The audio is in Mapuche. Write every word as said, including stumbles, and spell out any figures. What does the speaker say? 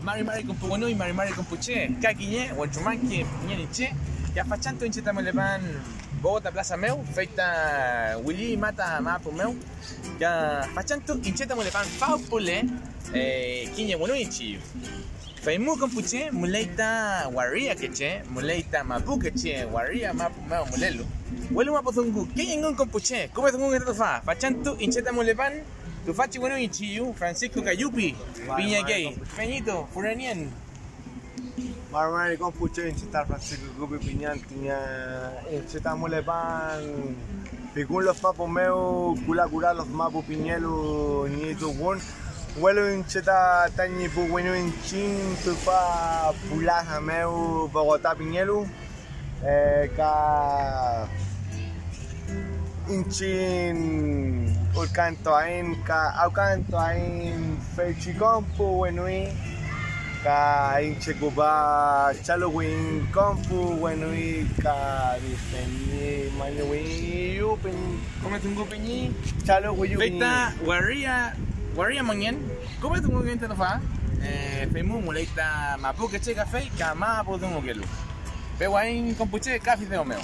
Mari mari konpuwünuy, mari mari konpuche, ka kiñe wentru mangke pingen iñche, ka fachantü iñche ta mülepan Bogota Plaza mew, fey ta willi mata mapu mew, ka fachantü iñche ta mülepan faw püle, eh, kiñe wenu iñchiyu. Feymu konpuche müley ta waria keche, müley ta mapu keche waria mapu mew mülelu, welu mapu dungu key engün konpuche, küme dungu ngeta tüfa, fachantü iñche ta mülepan tüfachi wenu iñchiyu, Francisco Cayupi pingekey, peñito, furenien. Mari mari konpuche, iñche ta Francisco Cayupi pingey, kiñe iñche ta mülepan Pikun lof mapu mew, Kula Kura lof mapu pingelu ñi tuwün, welu iñche ta tañi pu wenu iñchiñ tüfa Pulaza mew Bogotá pingelu, eh, ka iñchiñ ülkantuaiñ ka awkantuaiñ feychi konpu wenuy, ka iñche küpa chaluwiyiñ konpu wenuy ka peñi mañuwiyiñ yu peñi. Küme dungu peñi. Chaluwiyu fey peñi. Ta waria, waria mongen, küme dungu mongen ta tüfa, eh, feymu müley ta mapu keche kafey ka mapu dungukelu. Pewaiñ konpuche ka fideo mew.